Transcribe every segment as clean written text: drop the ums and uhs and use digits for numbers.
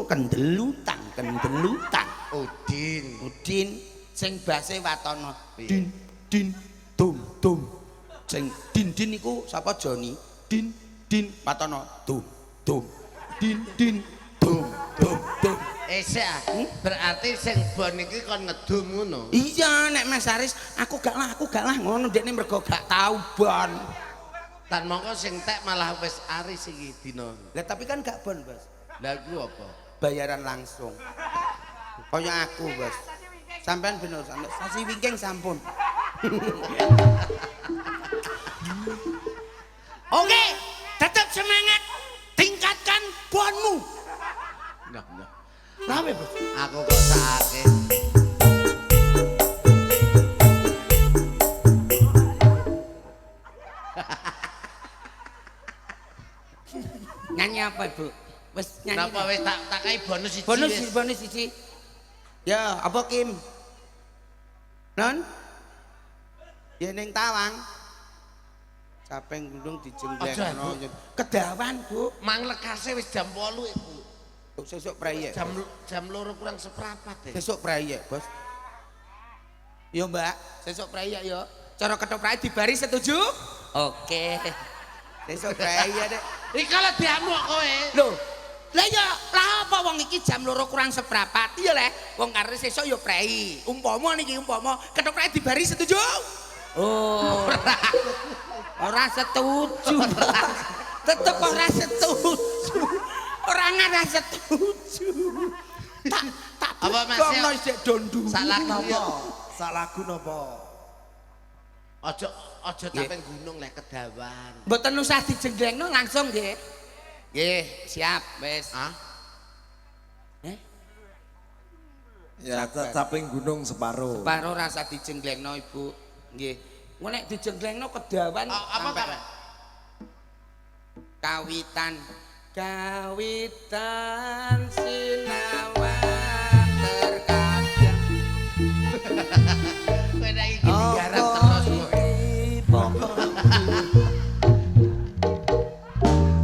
loro kendelutang, kendelutang. Udin. Udin sing base Watono. Din din dum dum. Sing din din niku sapa Joni? Din din Watono dum dum. Din din dum dum dum. Esek ah. Berarti sing bon iki kon ngedum ngono. Iya nek Mas Aris aku gak lah ngono dekne mergo gak tau bon. Tan mongko sing tek malah wis aris iki dina. Lah tapi kan gak bon, Bos. Lah iku apa? Bayaran langsung. Kaya aku, Bos. Sampean bener sampe sasi wingking sampun. Oke, tetap semangat. Tingkatkan bonmu. Nah, nah. Rame, Bos. Aku kok sakake. Nyanyi apa, Bu? Wis nyanyi. Napa wis tak kai bonus siji. Bonus wis. bonus siji. Ya, apa Kim? Non? Ya ning Tawang. Capeng gunung dijenglekno. Kedawan, Bu. Mang lekase wis jam 8 iku. Sesuk preyek. Jam 2 kurang seprapat ya. Sesuk preyek, Bos. Yo, Mbak, sesuk preyek yo. Cara ketoprake dibari setuju? Oke. Sesuk preyek, Dek. Iki kalau diamuk kowe. Lho, lah ya lah apa wong iki jam 2 kurang seprapat iya le. Wong karep sesuk ya prei. Umpama niki umpama ketoprake dibari setuju? Oh. Ora setuju. Tetep ora setuju. Ora ngarah setuju. Tak tak Apa, Mas, buktono ya? isik dondu. Sak lagu ya. Sak lagu napa? Aja aja capeng gunung leh kedawan. Mboten usah dijenglengno langsung nggih. Nggih, siap wis. Hah? Eh? Ya, caping gunung separo. Separo rasa dijenglengno Ibu. Nggih. Engko nek dijenglengno kedawan Apa sampai Kak? Kawitan. Kawitan sinawang terkadang. Kowe nek iki digarap terus kowe.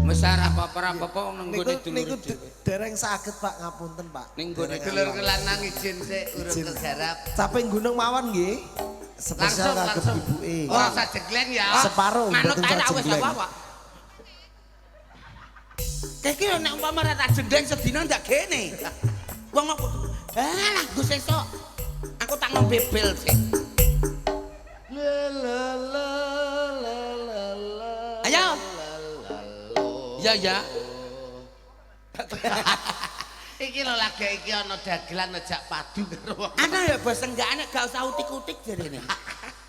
Mesar apa-apa wong nang nggone Niku niku dulur dhewe. dereng saged Pak, ngapunten Pak. Ning nggone Dulur lanang izin sik urung Izin. kegarap. Caping gunung mawon nggih. Spesial Langsung kagem langsung. ibuke. Ora usah jegleng ya. Separo Manut mboten ae ra wis jegleng. apa-apa. Kayak iki nek umpama ora tak jendeng sedina ndak gene. Wong aku alah nggo sesuk. Aku tak ngombe bel sik. La la la la la la. Ayo. Ya ya. Iki lho lagi iki ana dagelan ngejak padu karo wong. Ana ya bos enggak gak usah utik-utik jarene.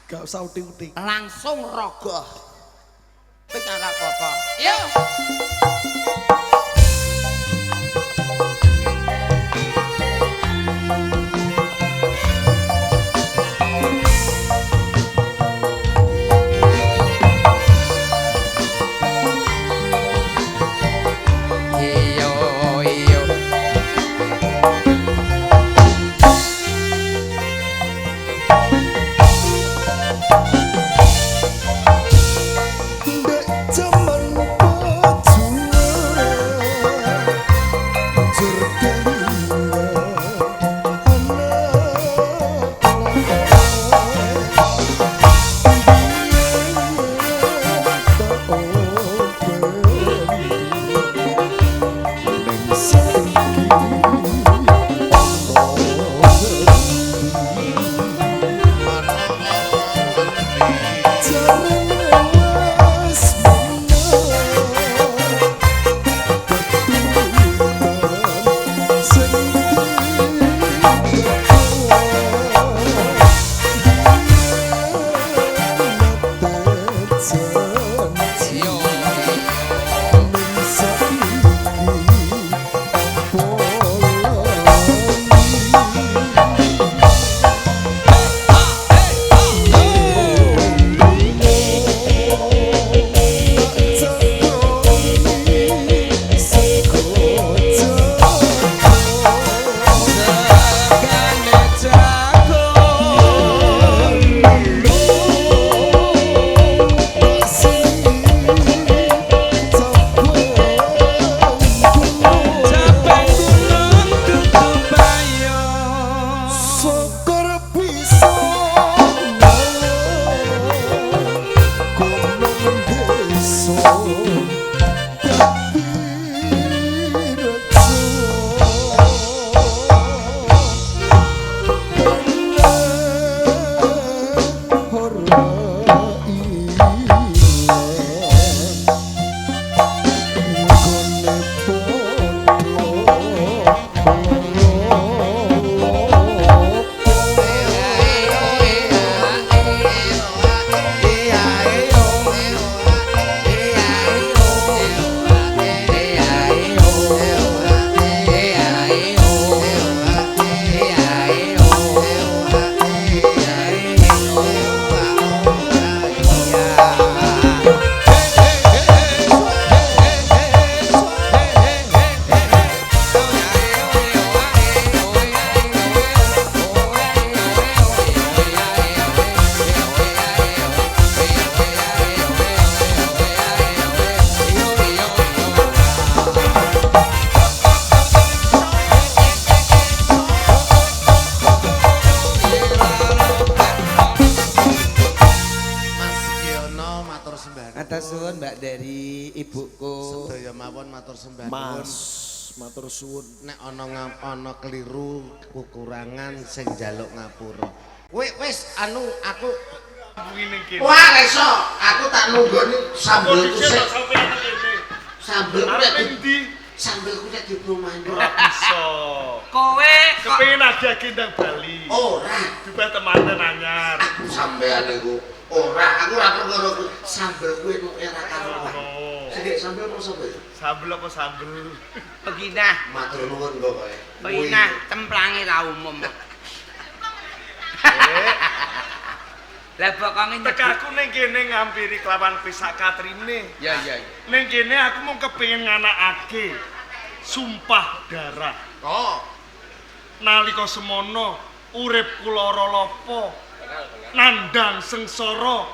Gak usah utik-utik. Langsung rogoh. Wis ora apa-apa. Yo. Iyo iyo. Ndek jaman pejuang Matur suwun Mbak dari ibuku. Sedaya mawon matur sembah nuwun. Mas, matur suwun. Nek ana ana keliru, kekurangan sing njaluk ngapura. Wis anu aku wah iso, aku tak nunggoni sambelku sik. Sambelku nek di sambelku nek dibromani. Ora bisa. Kowe kok Kepengin agi-agi ndang Bali. Ora, Dibah temanten anyar. aku sampean iku ora, aku ora perkara kuwi. Sambel kuwi enuke ora karuan. Oh. Sing sambel apa sambel? Sambel apa sambel? Peginah, Matur nuwun pokoke. peginah cemplange ra umum. Lah bokonge nyebut. Tekaku ning kene ngampiri kelawan pisak Katrine. Ya ya ya. Ning kene aku mung kepengin nganakake sumpah darah. Oh, Nalika semono urip kula ora lapa. Nandhang sengsara.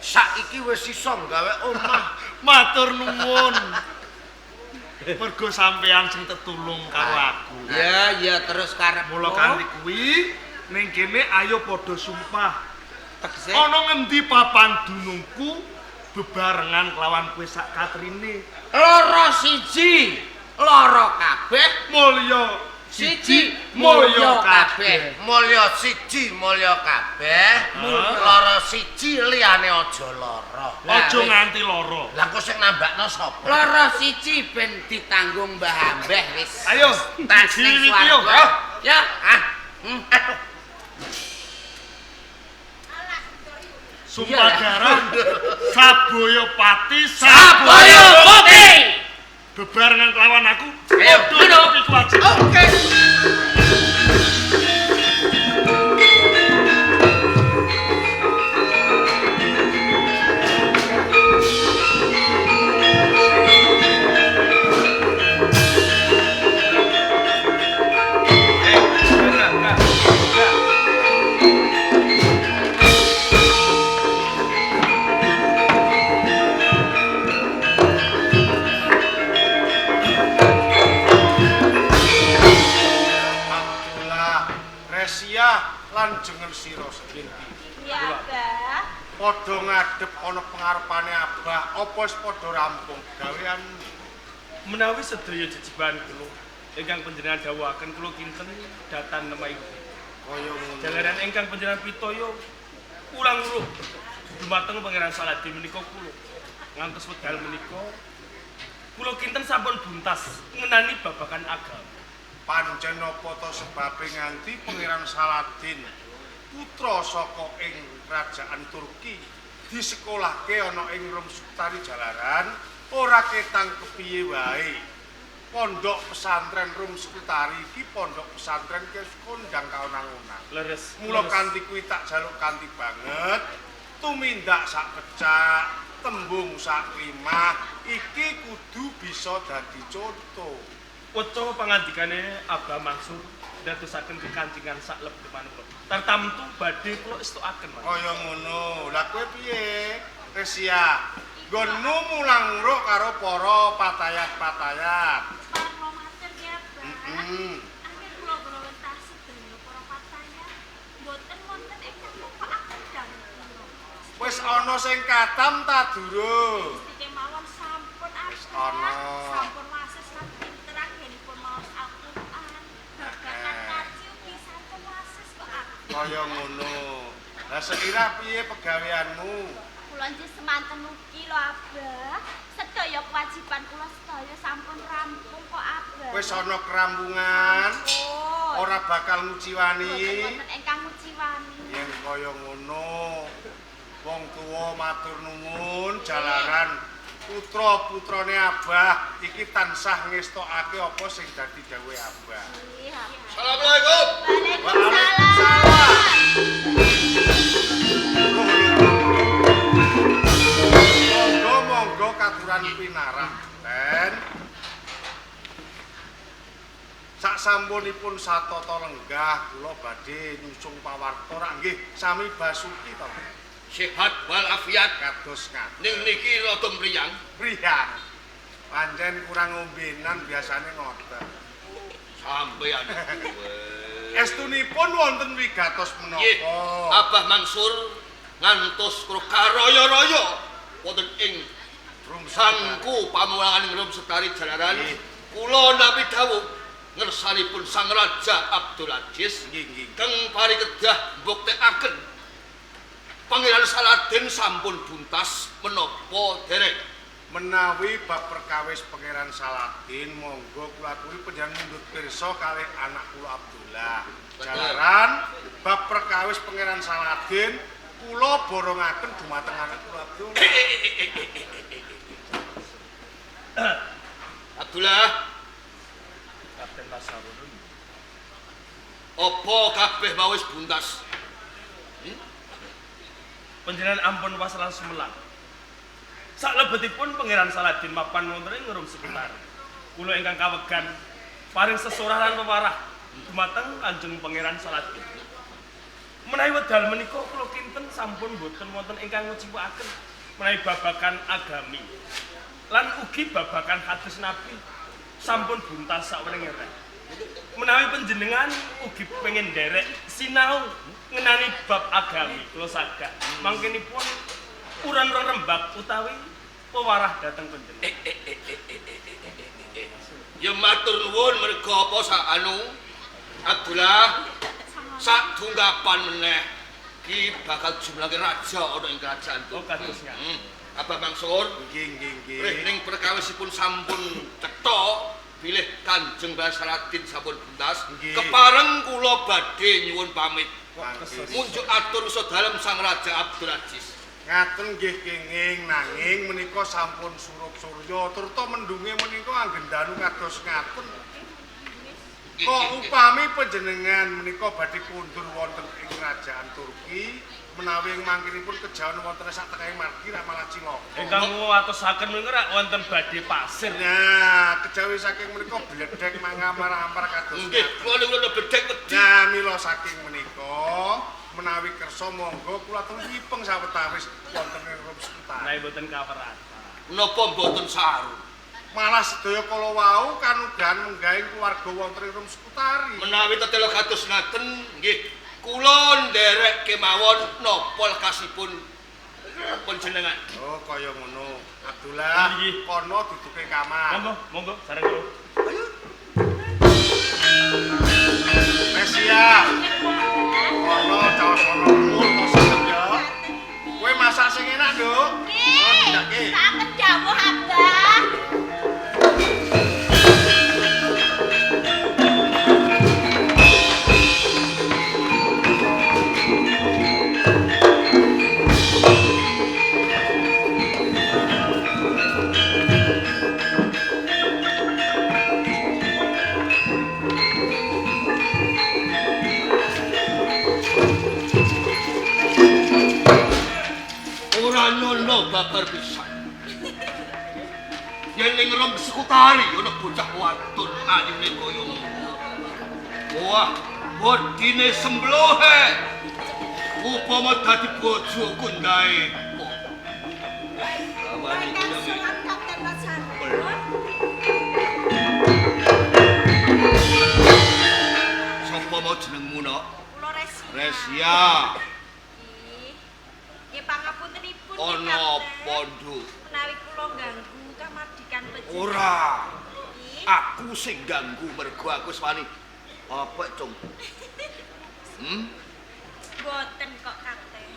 Saiki wis iso gawe omah. Matur nuwun. Mergo sampean sing tetulung karo aku. Ya ya terus karepmu. Mula kanthi kuwi ning kene ayo padha sumpah. Tegese Ana ngendi papan dunungku bebarengan kelawan kowe sak Katrine. loro siji, loro kabeh, Mulya siji mulya kabeh. Mulya siji mulya kabeh, lara siji liyane aja lara. Aja nganti lara. Lah kok sing nambakno sapa? Loro siji ben ditanggung Mbah Ambeh wis. Ayo, Tas ning diwiwiti yo. swarga. Ya, ah. Sumpah darah Sabaya Pati Sabaya Putih. Bebarengan kelawan aku. Ayo, Padha nepi kewajiban. Oke. Abdullah, Resia lan jeneng sira sedinti. Ya, Abah. Padha ngadhep ana pengarepane Abah, apa wis padha rampung gawean? Menawi sedaya jejibahan kula ingkang panjenengan dawuhaken kula kinten datan nemahi. Kaya ngono. Jalaran ingkang panjenengan pitaya kurang uruk dumateng Pangeran Saladin menika kula ngantos wekdal menika kula kinten sampun buntas ngenani babagan agama. Pancen apa ta sebabe nganti Pangeran Saladin putra saka ing kerajaan Turki disekolahke ana ing Rum Sutari jalaran ora ketang kepiye wae. Pondok pesantren Rum Sutari iki pondok pesantren wis kondang kaonang-onang. Leres. Mula kanthi kuwi tak jaluk kanthi banget, tumindak sak pecak, tembung sak limah, iki kudu bisa dadi conto. Weca pangandikane Abah Mansur ndadosaken kekancingan sak lebet manungsa. Tartamtu badhe kula estukaken, Mas. Kaya ngono. Lah kowe piye? Resia. Nggonmu mulang nguruk karo para patayat-patayat. Pareng kula matur ya, Abah. Anggen kula growentah sedaya para patayat. Mboten wonten ingkang ngupakaken dawuh kula. Wis ana sing katam ta durung? Mestike mawon sampun, Abah. Ana. Sampun wasis lan pinter anggenipun maos Al-Qur'an. Babagan ngaji ugi sampun wasis kok, Abah. Kaya ngono. Lah sekira piye pegaweanmu? Kula nggih semanten ugi lho, Abah. Sedaya kewajiban kula sedaya sampun rampung kok, Abah. Wis ana kerampungan, Sampun. ora bakal nguciwani. Mboten wonten ingkang nguciwani. Yen kaya ngono, wong tuwa matur nuwun jalaran putra-putrane Abah iki tansah ngestokake apa sing dadi dawuhe Abah. Iya. Assalamualaikum. Waalaikumsalam. Monggo monggo katuran pinarak, Ten. Sak sampunipun satata lenggah kula badhe nyusung pawarta rak nggih sami Basuki to. Sehat walafiat. Kados ngaten. Ning niki rada mriyang. Mriyang. Pancen kurang ngombenan biasane ngoten. Sampeyan kuwe. Estunipun wonten wigatos Nggih, menapa? Abah Mansur ngantos kula karaya-raya wonten ing Sangku pamulangan ing Rum Setari Jalaran. Kula nampi dawuh ngersanipun Sang Raja Abdul Aziz. Nggih, nggih. Keng parikedah mbuktekaken Pangeran Saladin sampun buntas menapa dereng? Menawi bab perkawis Pangeran Saladin, monggo kula aturi panjenengan mundhut pirsa kalih anak kula Abdullah. Jalaran bab perkawis Pangeran Saladin kula borongaken dumateng anak kula Abdullah. Abdullah, Kapten Pasarun. Apa kabeh mau wis buntas? Panjenengan ampun wasalan sumelang. Saklebetipun Pangeran Saladin mapan wonten ing Rum Sekitar. Kula ingkang kawegan paring sesorah lan pewarah dumateng Kanjeng Pangeran Saladin. Menawi wedal menika kula kinten sampun boten wonten ingkang ngeciwakaken menawi babagan agami lan ugi babagan hadis Nabi sampun buntas saweneng-weneng. Menawi panjenengan ugi pengen nderek sinau ngenani bab agami kula saged mangkenipun uran-uran rembak utawi pewarah dateng panjenengan. Ya matur nuwun merga apa sak anu Abdullah sak tunggapan meneh ki bakal jumlahke raja ana ing kerajaan. Oh kados ngaten. Abah Mangsur, Nggih, nggih, nggih. Rih ning perkawisipun sampun cetha bilih Kanjeng Saladin sampun buntas. Kepareng kula badhe nyuwun pamit. Munjuk atur usa dalem Sang Raja Abdul Aziz. Ngaten nggih kenging, nanging menika sampun surup surya turta mendunge menika anggen danu kados ngaten. Kok upami panjenengan menika badhe kundur wonten ing kerajaan Turki, menawi ing mangkinipun kejawen wonten sak tekahing margi rak malah cilaka. Ingkang ngatosaken menika rak wonten badhe pasir. Nah, kejawi saking menika bledhek mangamar-amar kados. Nggih, kula niku bledhek wedi. Nah, mila saking menika menawi kersa monggo kula aturi nyipeng sawetawis wonten ing Rum Sekitar. Menawi mboten kawerat. Menapa mboten saru? Malah sedaya kala wau kanugrahan menggahing keluarga wonten ing Rum Sekutari. Menawi tetela kados ngaten nggih, kula nderek kemawon napa lekasipun panjenengan. Oh, kaya ngono. Abdullah, kono duduke kamar. Monggo, monggo sareng kula. Ayo. Resia. Kono caosono murta sedep ya. Kowe masak sing enak, Nduk. Nggih. Saken dawuh, Abah. Babar pisan. Yen ning Rum Sekutari ana bocah wadon ayune kaya ngono. Wah, bodine semblohe. Upama dadi bojoku ndae. Wah, sapa mau jenengmu, Nok? Kula Resia. Resia. Nggih, pangapuntenipun. Ana apa, Nduk? Menawi kula ganggu kamardikan panjenengan. Ora. Aku sing ganggu mergo aku wis wani. Apa, Cung? Mboten kok, Kapten.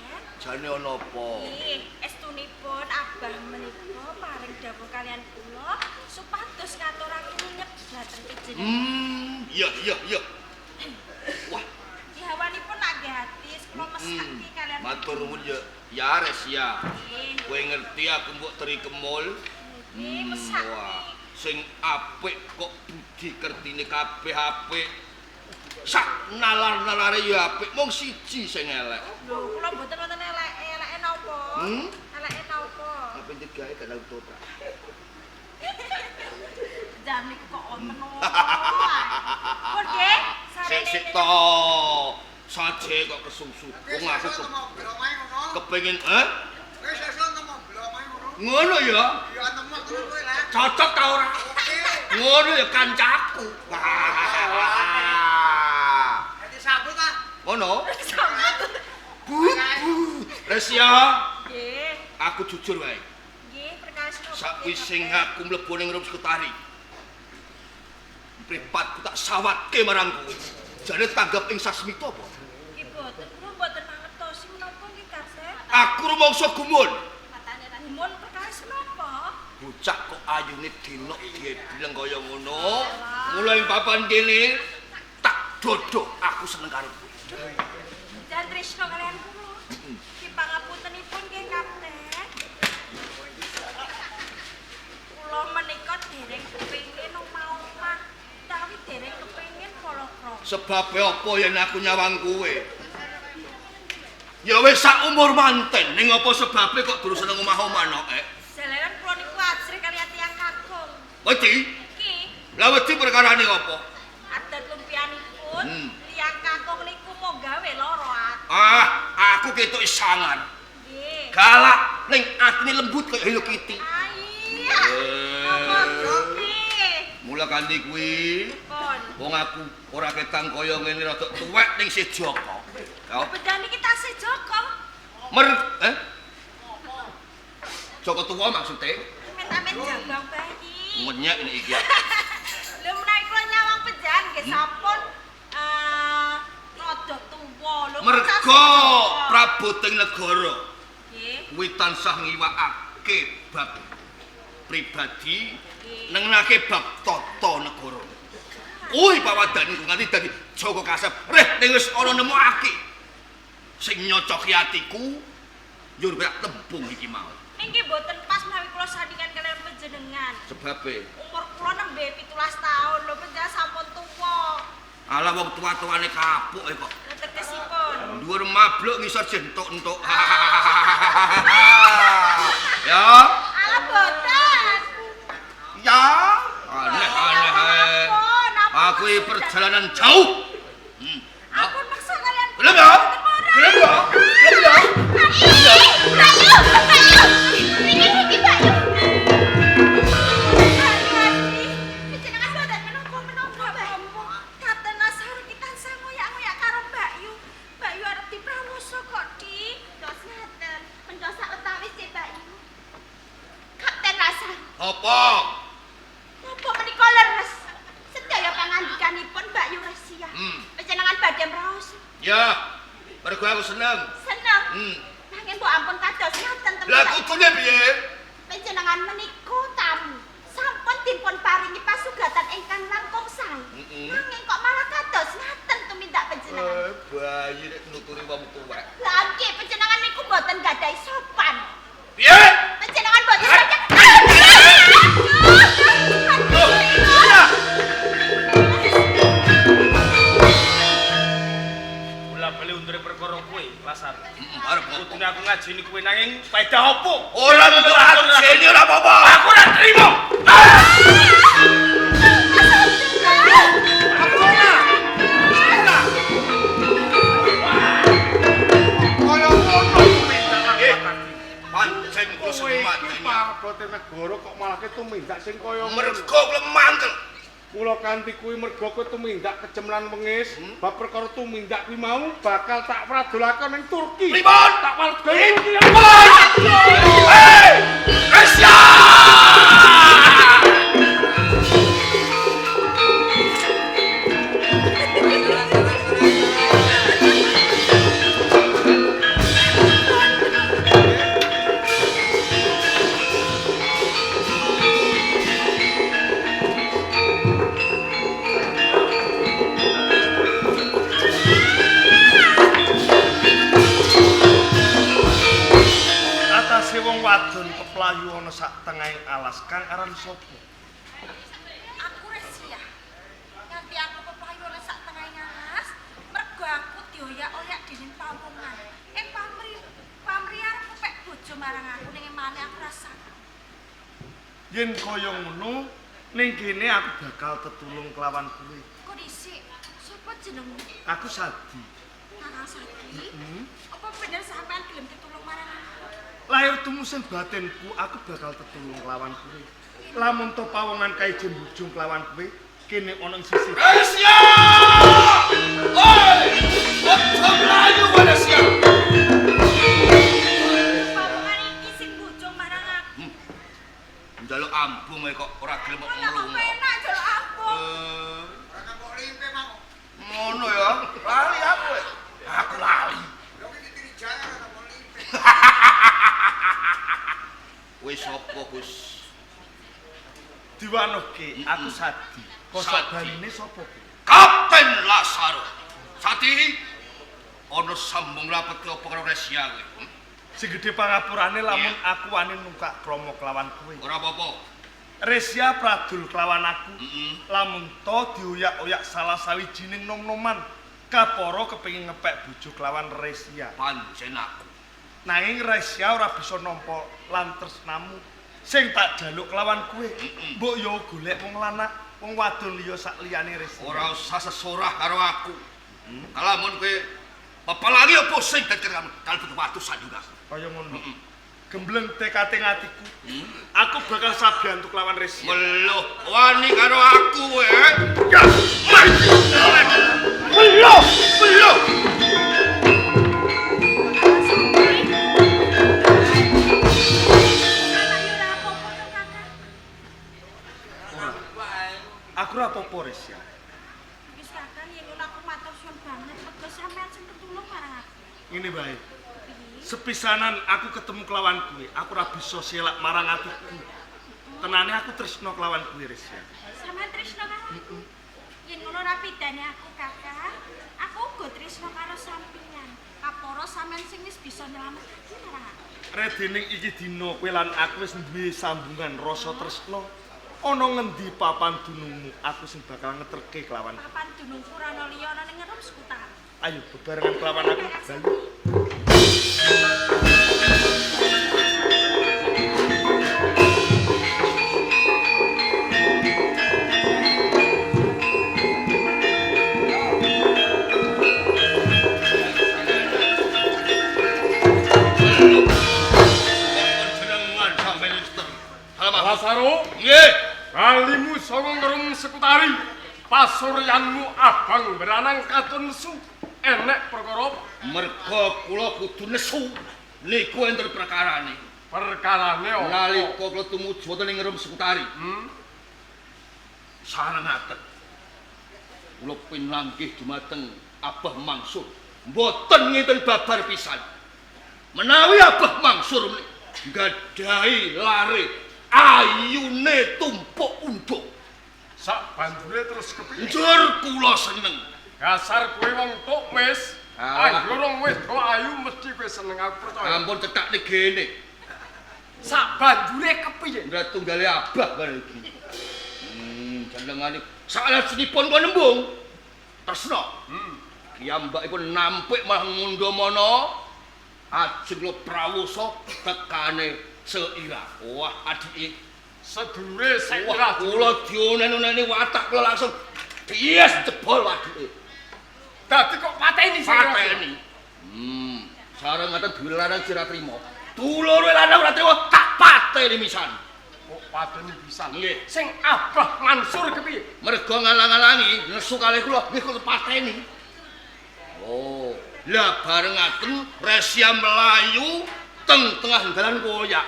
Jane ana apa? Nggih, estunipun Abah menika paring dawuh kalian kula supados ngaturaken nyep dhateng panjenengan. Iya, iya, iya. Wah, hawanipun lak nggih atis kula mesake kalian. Matur nuwun ya, ya Resia. Kowe ngerti aku mbok teri kemul. Nggih, mesake. Wah, sing apik kok budi kertine kabeh apik. Sak nalar-nalare ya apik, mung siji sing elek. Lho, kula mboten wonten eleke, eleke napa? Eleke napa? Apa digawe gak tau totak. Jam niku kok wonten wae. Nggih, sik to. Saje kok kesusu. Wong aku kepengin Wis sesuk ngono. Ngono ya? Ya nemok ngono kowe lah. Cocok ta ora? Ngono ya kancaku. Dadi sambut ta? Ngono? Sambut. Bu. Resia. Nggih. Aku jujur wae. Nggih, perkawis napa? Sakwise ngaku mlebu ning Rum Sekutari. Mripatku tak sawatke marang kowe. Jane tanggap ing sasmita apa? Nggih boten, kula mboten mangertosi menapa nggih Kapten. Aku rumangsa gumun. Gumun perkawis menapa? Bocah kok ayune dinok diebleng kaya ngono. Mulai papan kene tak dodok aku seneng karo kowe. Jan tresno kalian kula. Ki pangapuntenipun nggih Kapten. Kula menika dereng kepengin omah-omah, utawi dereng kepengin palakrama. Sebabe apa yen aku nyawang kowe? Ya wis sak umur manten, ning apa sebabe kok durung seneng omah-omah nok, eh? Jalaran kula niku ajrih kaliyan tiyang kakung. Wedi? Iki. Lah wedi perkarane apa? Adat lumpianipun tiyang kakung niku mau gawe lara ati. Ah, aku ketok sangar. Nggih. Galak ning atine lembut kaya Hello Kitty. Ah iya. Napa kuwi? Mula kanthi kuwi, wong aku ora ketang kaya ngene rada tuwek ning sih Joko. Ya. Bedane iki tasih Joko. Mer eh? Joko tuwa maksude? Amit-amit jabang bayi. Ngenyek nek iki. Lho menawi kula nyawang pejan nggih sampun rada tuwa lho. Merga praboting negara. Nggih. Kuwi tansah ngiwakake bab pribadi nengenake bab tata negara. Kuwi pawadane nganti dadi Joko Kasep. Reh ning wis ana nemokake sing nyocoki atiku njur kowe tembung iki mau. Niki mboten pas menawi kula sandingan kaliyan panjenengan. Sebabe umur kula nembe 17 tahun lho panjenengan sampun tuwa. Alah wong tuwa-tuwane kapuk e kok. Lha tegesipun dhuwur mabluk ngisor jentuk-entuk. Ya. Alah boten. Ya, aneh-aneh ae. Aku iki perjalanan jauh. Ampun maksa kalian. Gelem ya? Gelem ya? Gelem ya? Bayu, Bayu. Niki niki Bayu. Panjenengan boten menapa-menapa, Bayu. Kapten Nasar iki tansah ngoyak-ngoyak karo Bayu. Bayu arep diprawoso kok, Dik. Dos ngaten, mendho sawetawis Dik Bayu. Kapten Nasar. Apa? Napa menika leres? Sedaya pangandikanipun Bayu Rasia. Panjenengan badhe mraos. Ya. Mergo aku seneng. Seneng. Nanging mbok ampun kados ngaten temen. Lah kudune piye? Panjenengan menika tamu. Sampun dipun paringi pasugatan ingkang langkung sae. Nanging kok malah kados ngaten tumindak panjenengan. Bayi nek nuturi wong tuwek. Lah nggih panjenengan niku mboten gadhahi sopan. Piye? Panjenengan mboten gadhahi. Lasar. Arep kudune aku ngajeni kowe nanging faedah opo? Ora entuk ajeni ora apa-apa. Aku ora trimo. Aku ora. Ora. Kaya ngono tumindak pancen kula kowe iki sematene. parabote negara kok malah ke tumindak sing kaya ngono. Mergo kula mangkel. Mula kanthi kuwi mergo kowe tumindak kejem lan wengis, bab perkara tumindak kuwi mau bakal tak pradolake ning Turki. Pripun? Tak wargae. Hei! Resya! Atase wong wadon peplayu ana sak tengahing alas kang aran sapa? Aku Resia. Nganti aku peplayu ana sak tengahing alas, mergo aku dioyak-oyak dening pampungan. Ing pamri pamri arep ngepek bojo marang aku ning emane aku rasa. Yen kaya ngono, ning kene aku bakal tetulung kelawan kowe. Kok dhisik? Sapa jenengmu? Aku Sadi. Kakang Sadi? Apa bener sampean gelem tetulung marang aku? Lahir tumusen batinku, aku bakal tetulung kelawan kowe. Lamun to pawongan kae jembujung kelawan kowe, kene ana ing sisih. Resya! Oi! Ojo mlayu Resya. Pawongan iki sing bujung marang aku. ae kok ora gelem kok Lah kok mlungu. penak njaluk ampun. Ora kok limpe mang. Ngono ya. Lali aku. Aku lali. Lho ki ditiri jangan ora kok limpe. Wis sapa Gus? Diwanuhke aku Sadi. Kosok Sadi. baline sapa ki? Kapten Lasaro. Sati ana sambung rapet apa karo Resya kowe? Hmm? Sing gedhe pangapurane lamun aku wani nungkak krama kelawan kowe. Ora apa-apa. Resya pradul kelawan aku. Heeh. Lamun to dioyak-oyak salah sawijining nom-noman kapara kepengin ngepek bojo kelawan Resya. Pancen aku. Nanging Resya ora bisa nampa lan tresnamu sing tak jaluk kelawan kowe. Mbok yo golek wong lanang, wong wadon liya sak liyane Resya. Ora usah sesorah karo aku. Kalamun kowe pepelangi apa sing dadi kamu kalebet watu sandungan. Kaya ngono. Gembleng tekate atiku. Aku bakal sabiantu kelawan Resya. Meluh wani karo aku kowe. Meluh, meluh. Kakak yo ora apa-apa to, Kakak. Aku ora apa-apa Resya. Wis Kakak yen ngono aku matur suwun banget mergo sampean sing ketulung marang aku. Ngene wae. Piye? Sepisanan aku ketemu kelawan kowe, aku ora bisa selak marang atiku. Tenane aku tresno kelawan kowe Resya. Sampean tresno karo aku. Yen ngono ora pidane aku, Kakak. Aku uga tresno karo sampeyan. Kapara sampean sing wis bisa nyelametake marang aku. Redining iki dina kowe lan aku wis duwe sambungan rasa tresno. Ana ngendi papan dunungmu, aku sing bakal ngeterke kelawan. Papan dunungku ora ana liya ana ning ngerum sekutar. Ayo bebarengan kelawan aku. Kakak Bayu. Sati. Jenengan sampe Mister. Halo. Lasaro, Nggih. balimu saka ngerum sekutari. Pasuryanmu abang beranang katon nesu. Enek perkara apa? Merga kula kudu nesu niku enten perkarane. Perkarane apa? Nalika kula tumuju wonten ing Rum Sekutari. Sarengaken. Kula pinanggih dumateng Abah Mangsur. Mboten ngenten babar pisan. Menawi Abah Mangsur nggadahi lare ayune tumpuk unduk. Sak banjure terus kepiye? Njur kula seneng. Dasar kowe wong tok wis. Alah. Ayo rong wedok ayu mesti kowe seneng aku percaya. Ampun cetakne gene. Sak banjure kepiye? Ora tunggale Abah bareng iki. Jenengane salajengipun kula nembung. Tresna. Kiyambakipun nampik malah ngundhamana ajeng kula prawusa tekane Seira. Wah, adike. Sedulure Wah, Seira. kula dionen-oneni watak kula langsung bias jebol waduke. Dadi kok pateni Seira. Pateni. Sareng ngaten duwe lanang ora trima. Dulure lanang ora trima tak pateni misan. Kok pateni pisan. Nggih. Sing Abah Mansur kepiye? Mergo ngalang-alangi nesu kalih kula nggih kula pateni. Oh, lah bareng ngaten Resya mlayu teng tengah dalan koyak.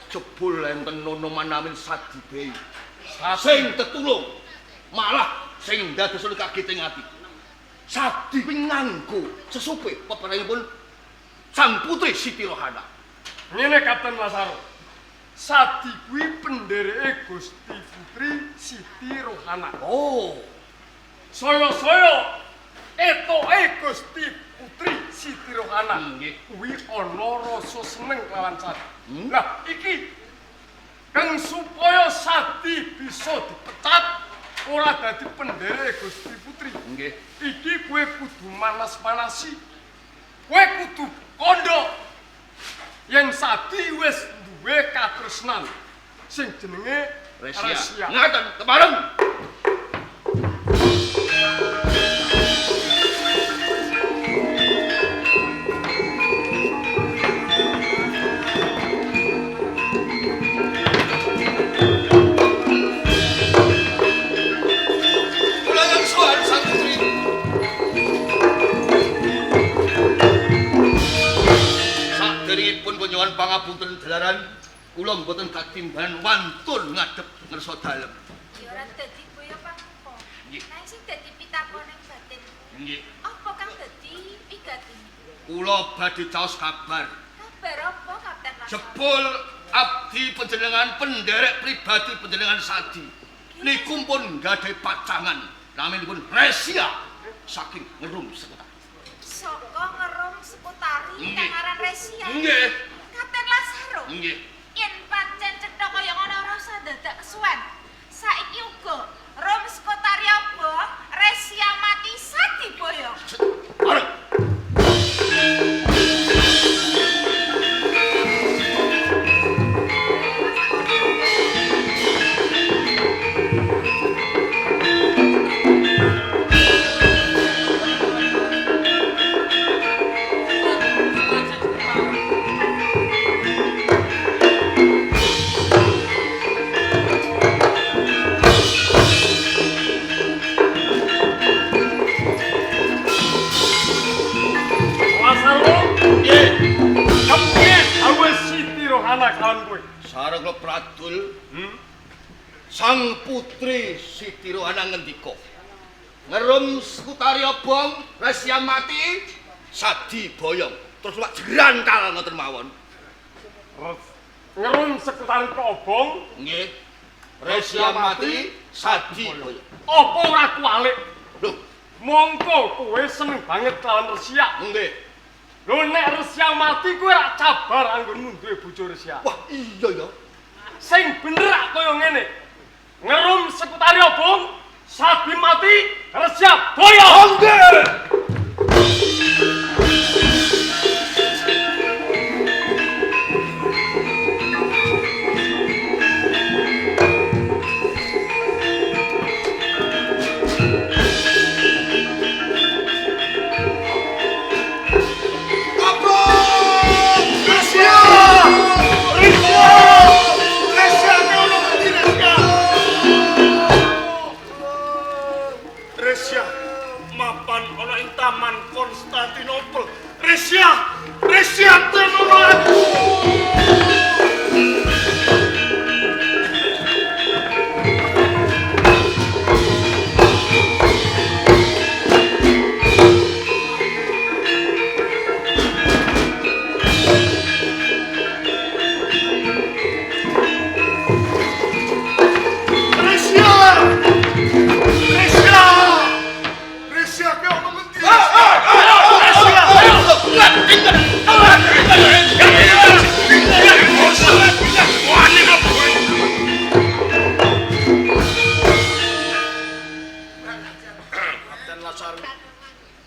Jebul enten nonoman namin Sadibei. Sing tetulung malah sing dados kaget ing ati. Sadi kuwi nganggo sesupe peperangipun Sang Putri Siti Rohana. Ngene Kapten Lasaro. Sadi kuwi pendereke Gusti Putri Siti Rohana. Oh, Saya-saya etoke Gusti Putri Siti Rohana Nggih. kuwi ana rasa seneng kelawan Sadi. Lah iki keng supaya Sadi bisa dipecat ora dadi pendereke Gusti Putri. Nggih. Iki kowe kudu manas-manasi. Kowe kudu kandha yen Sadi wis duwe katresnan sing jenenge Resya. Resya. Ngaten kepareng. Kula yang Sang Putri. Saderengipun nyuwun pangapunten dalaran Kula mboten katimbalan wantun ngadep ngersa dalem. Ya ora dadi boyo pangupa. Nggih. Nanging sing dadi pitakone batin. Nggih. Apa kang dadi pigatine? Kula badhe caos kabar. Kabar apa Kapten Lasaro? Jebul abdi panjenengan penderek pribadi panjenengan Sadi. Niku pun gadhahi pacangan naminipun Resia saking Ngerum Sekutari. Saka Ngerum Sekutari kang aran Resia. Nggih. Kapten Lasaro. Nggih. Yen pancen cetha kaya ngono ora usah dadak kesuwen. Saiki uga Rum Sekutari obong, Resia mati Sadi boyong. Arep. Sareng kula Pradul, Sang Putri Siti Rohana ngendika, Ngerum Sekutari obong, Resia mati, Sadi boyong. Terus wak jerantal ngoten mawon. Ngerum Sekutari obong, nggih. Resia mati, Sadi boyong. Apa ora kualik? Lho, mongko kowe seneng banget lawan Resia. Nggih. Lho nek Resia mati kowe rak cabar anggonmu duwe bojo Resia. Wah, iya ya. Sing bener rak kaya ngene. Ngerum Sekutari obong, Sadi mati, Resia boyong. Nggih. Resia, Resia tenono aku. Resia! Resia! Resia ke ono ngendi? Kapten Lasar,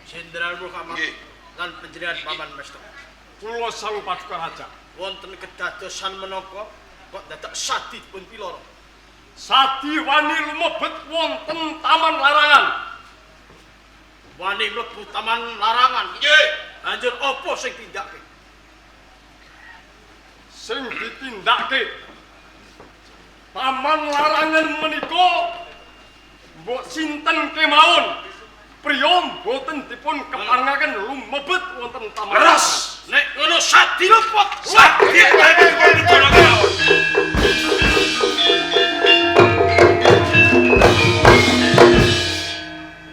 Jenderal Muhammad lan panjenengan Paman Mestok. Kula sang Paduka Raja. Wonten kedadosan menapa kok dadak Sadi dipun piloro? Sadi wani lumebet wonten taman larangan. Wani mlebu taman larangan. Nggih. Banjur apa sing tindakake? Sing ditindakake taman larangan menika mbok sinten kemawon priya mboten dipun keparengaken lumebet wonten taman. Leres. Nek ngono Sadi luput. Sadi luput.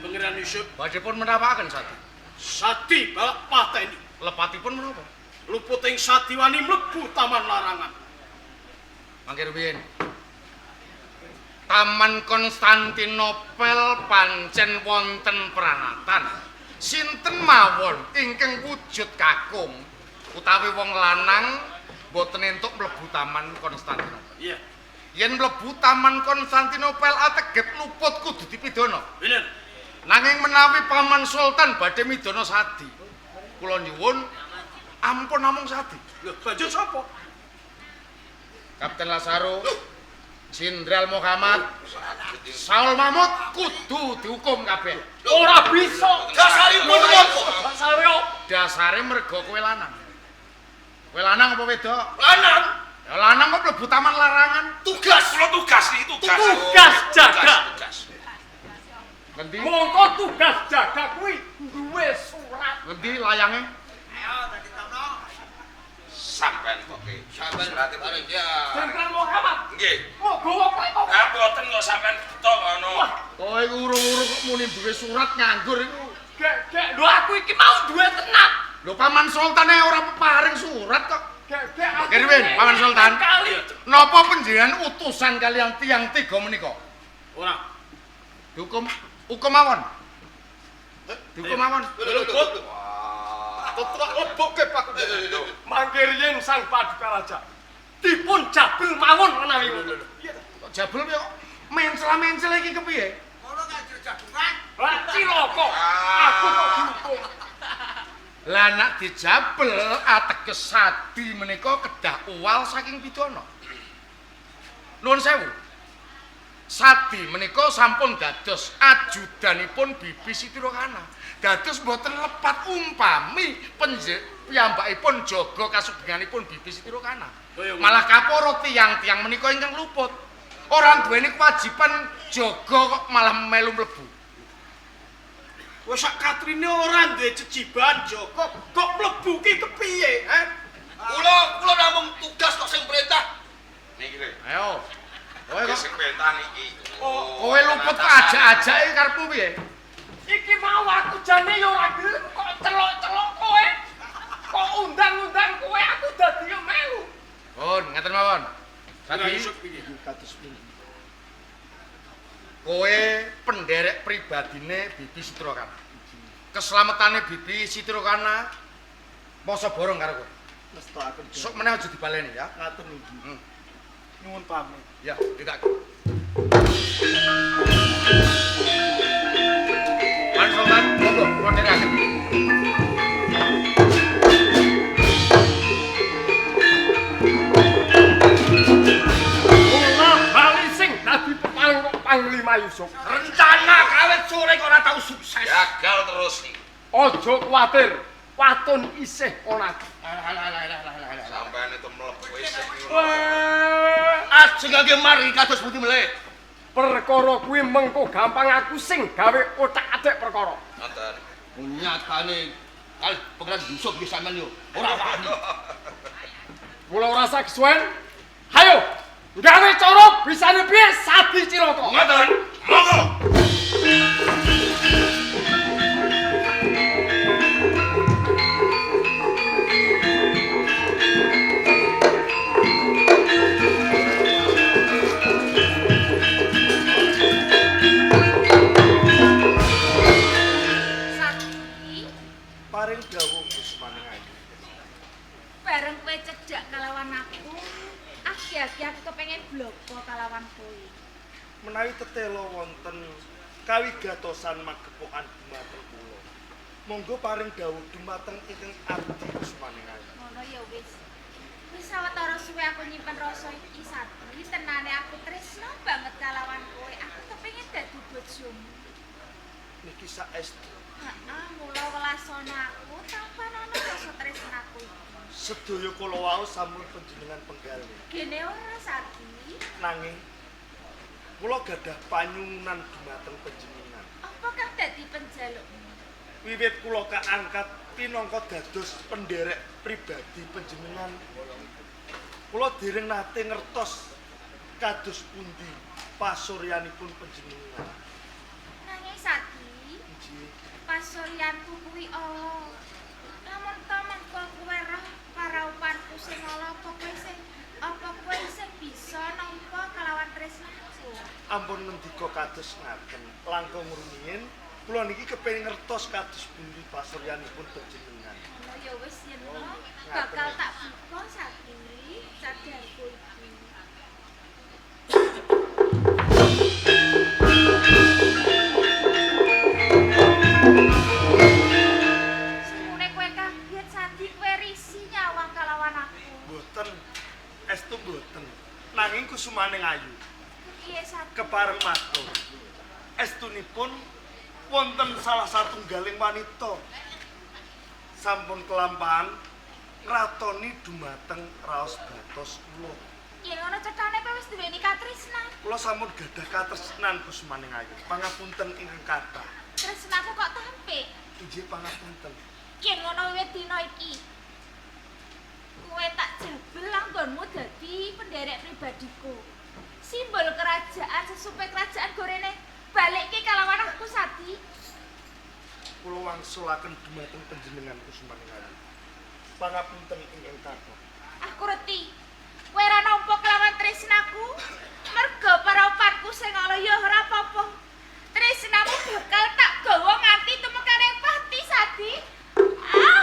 Pangeran Yusuf badhe pun menapaken Sadi. Sadi balak pateni. Lepatipun menapa? Luputing Sadi wani mlebu taman larangan. Mangke rumiyin. Taman Konstantinopel pancen wonten pranatan. Sinten mawon ingkang wujud kakung utawi wong lanang mboten entuk mlebu Taman Konstantinopel. Iya. Yen mlebu Taman Konstantinopel ateget luput kudu dipidana. Bener. Nanging menawi Paman Sultan badhe midana Sadi, kula nyuwun ampun namung Sadi. Lho, banjur sapa? Kapten Lasaro, Jenderal Muhammad, Saul Mahmud kudu dihukum kabeh. Ora bisa. Dasaripun napa? Dasare apa? Dasare mergo kowe lanang. Kowe lanang apa wedok? Lanang. Ya lanang kok mlebu taman larangan. Tugas, kula tugas iki tugas. Tugas jaga. Tugas. Ngendi? Mongko tugas jaga kuwi duwe surat. Ngendi layange? Ayo dadi tono. Sampean kok. Oke, sampean bareng ya. Jenderal Muhammad. Nggih. Kok gawa kowe kok? Ah boten kok sampean beto ngono. Kowe iku urung-urung kok muni duwe surat nganggur iku. Gek, gek, lho aku iki mau duwe tenan. Lho Paman Sultan e ora peparing surat kok. Gek, gek aku. Kirwin, Paman Sultan. Kali. Napa panjenengan utusan kalian tiang tiga menika? Ora. Dihukum hukum mawon. Dihukum mawon. Lho. Tetrok lebokke Pak. Mangke riyin Sang Paduka Raja. Dipun jabel mawon menawi ngoten. Kok jabel piye kok mencela-mencela iki kepiye? Ngono kan jagungan. Lah cilaka. Aku kok dihukum. Lah nek dijabel ateges sadi menika kedah uwal saking pidana. Nuwun sewu. Sadi menika sampun dados ajudanipun Bibi Siti Rokana. Dados mboten lepat umpami piyambakipun jaga kasugenganipun Bibi Siti Rokana. Malah kaporo tiyang-tiyang menika ingkang luput. Ora duweni kewajiban jaga kok malah melu mlebu. Wes sak katrine ora duwe jejiban Joko, kok mlebu ki kepiye, he? Kula kula namung tugas kok sing perintah. Niki lho. Ayo. Kowe kok sing perintah niki. Kowe luput kok ajak-ajake karepmu piye? Iki mau aku jane ya ora gelem kok celok-celok kowe. Kok undang-undang kowe aku dadi yo melu. Pun, ngaten mawon. Sadi kados pundi? Kowe penderek pribadine Bibi Siti Rokana. Keselamatane Bibi Siti Rokana masa borong karo kowe. Nestokaken. Sok meneh aja dibaleni ya. Ngaten nggih. Nyuwun pamit. Ya, tidak. Paman Sultan, monggo kula dherekaken. Kula bali sing dadi pepaling kok Panglima Yusuf. Rencana kawit sore kok ora tau sukses. Gagal terus iki. Aja kuwatir, waton isih ana. Sampeyan itu mlebu isih. Wah, Ajeng kangge mari kados pundi melih? Perkara kuwi mengko gampang aku sing gawe otak-atik perkara. Ngoten. Nyatane kalih Pangeran Yusuf nggih sampean yo ora wani. Kula ora usah kesuwen. Hayo, gawe cara bisane piye Sadi cilaka. Ngoten. Monggo. Sadi, Paring dawuh Kusmaning Ayu. bareng kowe cedhak kalawan aku, agi-agi aku kepengin bloko kalawan kowe. Menawi tetela wonten kawigatosan magepokan dumateng kula. Monggo paring dawuh dumateng ingkang abdi Kusmaning Ayu. Ngono ya wis. Wis sawetara suwe aku nyimpen rasa iki Sadi, tenane aku tresno banget kalawan kowe. Aku kepengin dadi bojomu. Niki saestu Heeh, mula welasana aku tampanana rasa tresnaku iki. sedaya kula wau sampun panjenengan penggalih. Gene ora Sadi. Nanging kula gadah panyuwunan dumateng panjenengan. Apa kang dadi penjalukmu? Wiwit kula kaangkat pinangka dados penderek pribadi panjenengan, kula dereng nate ngertos kados pundi pasuryanipun panjenengan. Nanging Sadi, Nggih. pasuryanku kuwi ala. Lamun ta mengko kowe roh paraupanku sing ala, apa kowe sing bisa nampa kalawan tresnaku? Ampun ngendika kados ngaten. Langkung rumiyin kula niki kepengin ngertos kados pundi pasuryanipun panjenengan. Ngono ya wis yen bakal tak buka Sadi cadarku iki. Semune kowe kaget Sadi, kowe risi nyawang kalawan aku. Mboten, estu mboten. Nanging Kusumaning Ayu Piye Sadi? kepareng matur. Estunipun wonten salah satunggaling wanita sampun kelampahan ngratoni dumateng raos batos kula. Yen ngono cethane kowe wis duweni katresnan. Kula sampun gadah katresnan Kusumaning Ayu. Pangapunten ingkang kathah. Tresnaku kok tampik. Inggih pangapunten. Yen ngono wiwit dina iki kowe tak jabel langsung Nggonmu dadi penderek pribadiku. Simbol kerajaan sesupe kerajaan gorene balikke kalawan aku Sadi. Kula wangsulaken dumateng panjenengan Kusumaning Ayu. Pangapunten ingkang kathah. Aku reti. Kowe ora nampa kelawan tresnaku. Merga paraopanku sing ala ya ora apa-apa. Tresnamu bakal tak gawa nganti tumekane pati Sadi. Ah!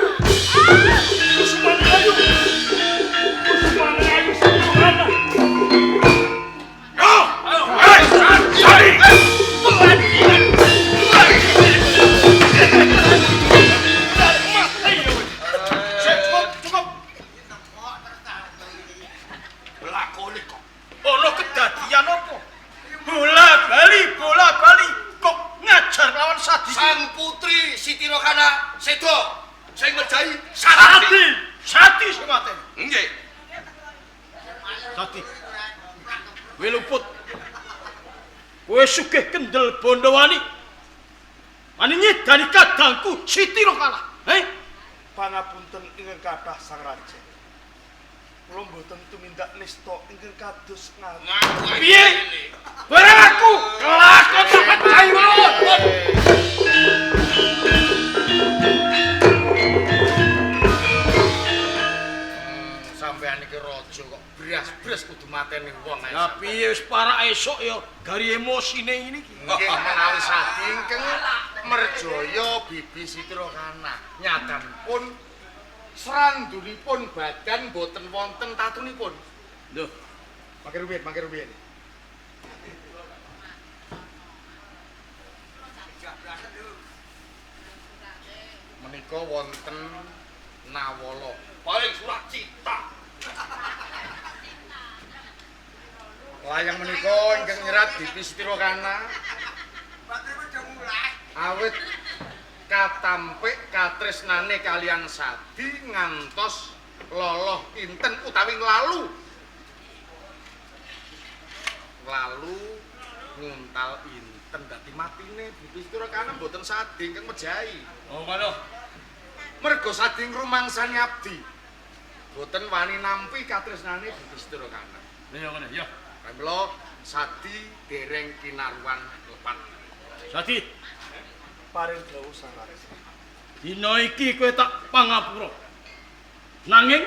Ah! Kusumaning Ayu. Kusumaning Ayu sempurna. Yo! Ayo, Sadi! Cukup, cukup. Lakone kok. Ono kedadian apa? Bola bali kok ngajar lawan Sadi. Sang putri Siti Rokana sedo sing mejahi Sadi. Sadi, Sadi sing mateni. Nggih. Sadi. Kowe luput. Kowe sugih kendel Bondowani. Wani nyidani kadangku Siti Rokana. Heh? Pangapunten ingkang kathah Sang Raja. Kula mboten tumindak nista ingkang kados ngaten. Piye? Barang aku kelakon tak mejahi mawon. Sampeyan iki raja kok beras-beras kudu mateni wong ae. Lah piye wis parak esuk ya gari emosine ini iki. Nggih menawi Sadi ingkang merjaya Bibi Siti Rokana nyadanipun srandunipun badan boten wonten tatunipun. Lho, mangke rumiyin, mangke rumiyin. Menika wonten nawala Paling surat cita. Layang menika ingkang nyerat Bibi Siti Rokana. Awit katampik katresnane kalian Sadi ngantos loloh inten utawi nglalu. Lalu nguntal inten dadi matine Bibi Siti Rokana mboten Sadi ingkang mejahi. Oh, ngono. Mergo Sadi ngrumangsani abdi. Mboten wani nampi katresnane Bibi Siti Rokana. Ya ngono, ya. Pramila Sadi dereng kinaruan lepat. Sadi, Paring dawuh Sang Raja. Dina iki kowe tak pangapura. Nanging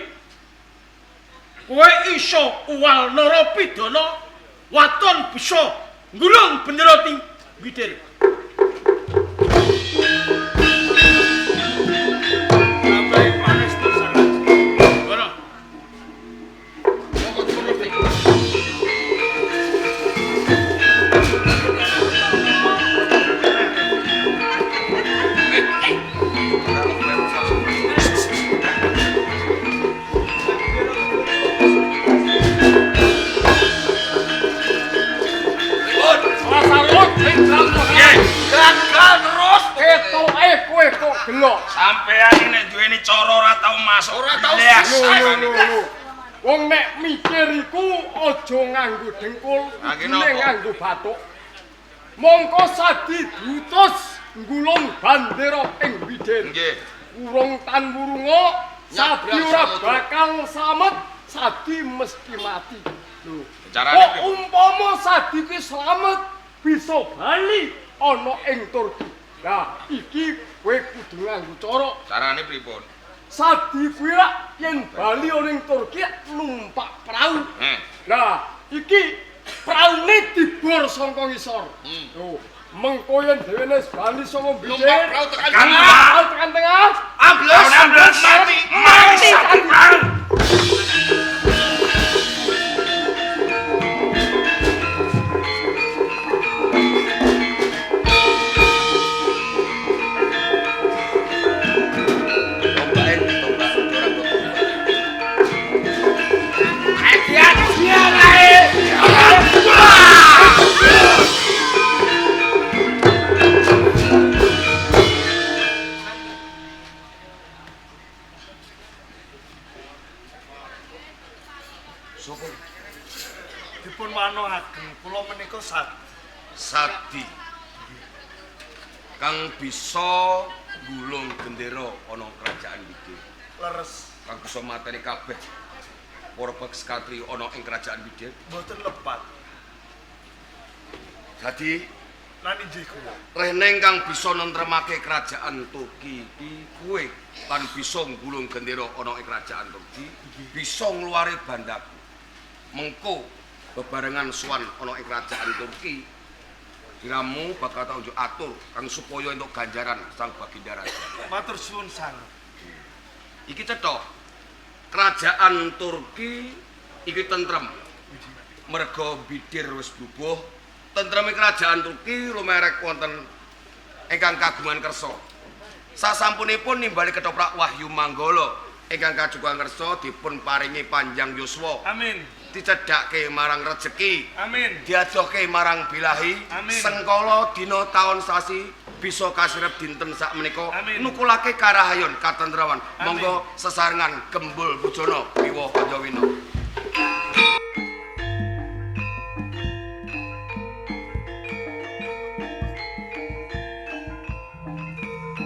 kowe iso uwal narapidana waton bisa nggulung bendera ting Widir. Nambahi pangestu Sang Raja. Ngono. Monggo dipun. Gagal terus. Ketoke kowe kok gelok. Sampean iki nek duweni cara ora tau masuk. Ora tau Blas. Lho. Wong nek mikir iku aja nganggo dengkul, kudune nganggo bathuk. Mongko Sadi diutus nggulung bandera ing Widir. Nggih. Urung tan wurunga, Sadi ora Nyabrang samudra. bakal slamet, Sadi mesti mati. Lho. Carane Kok piye? umpama Sadi kuwi slamet bisa bali ana ing Turki. Lah iki kowe kudu nganggo cara. Carane pripun? Sadi kuwi rak yen bali ana ing Turki numpak prau. Lah iki praune dibor saka ngisor. Lho, mengko yen dhewene wis bali saka Widir, Numpak prau tekan tengah. Prau tekan tengah. Ambles, Ambles mati. Mati Sadi. Tombake, tombak, ora kok. Dipun wanohaken kula menika Sadi. Sadi. Kang bisa nggulung gendera ana kerajaan iki. Leres. Kang bisa mateni kabeh para ksatriya ana ing kerajaan Widir? Mboten lepat. Dadi Lan inggih kula. Rene kang bisa nentremake kerajaan Turki iki kowe lan bisa nggulung gendera ana ing kerajaan Turki, bisa ngluwari bandaku. Mengko bebarengan sowan ana ing kerajaan Turki, diramu bakal tak unjuk atur kang supaya entuk ganjaran sang baginda raja. Matur suwun sanget. Iki cetha. Kerajaan Turki iki tentrem. Merga bidir wis bubuh, tentreme kerajaan Turki lumerek wonten ingkang kagungan kersa. Sasampunipun nimbali ketoprak Wahyu Manggala ingkang kagungan kersa dipun paringi panjang yuswa. Amin. Dicedhake marang rejeki. Amin. Diadohke marang bilahi. Amin. Sengkala dina taun sasi bisa kasirep dinten sakmenika nukulake karahayon katentreman. Monggo sesarengan gembul bujana wiwa Panjawina.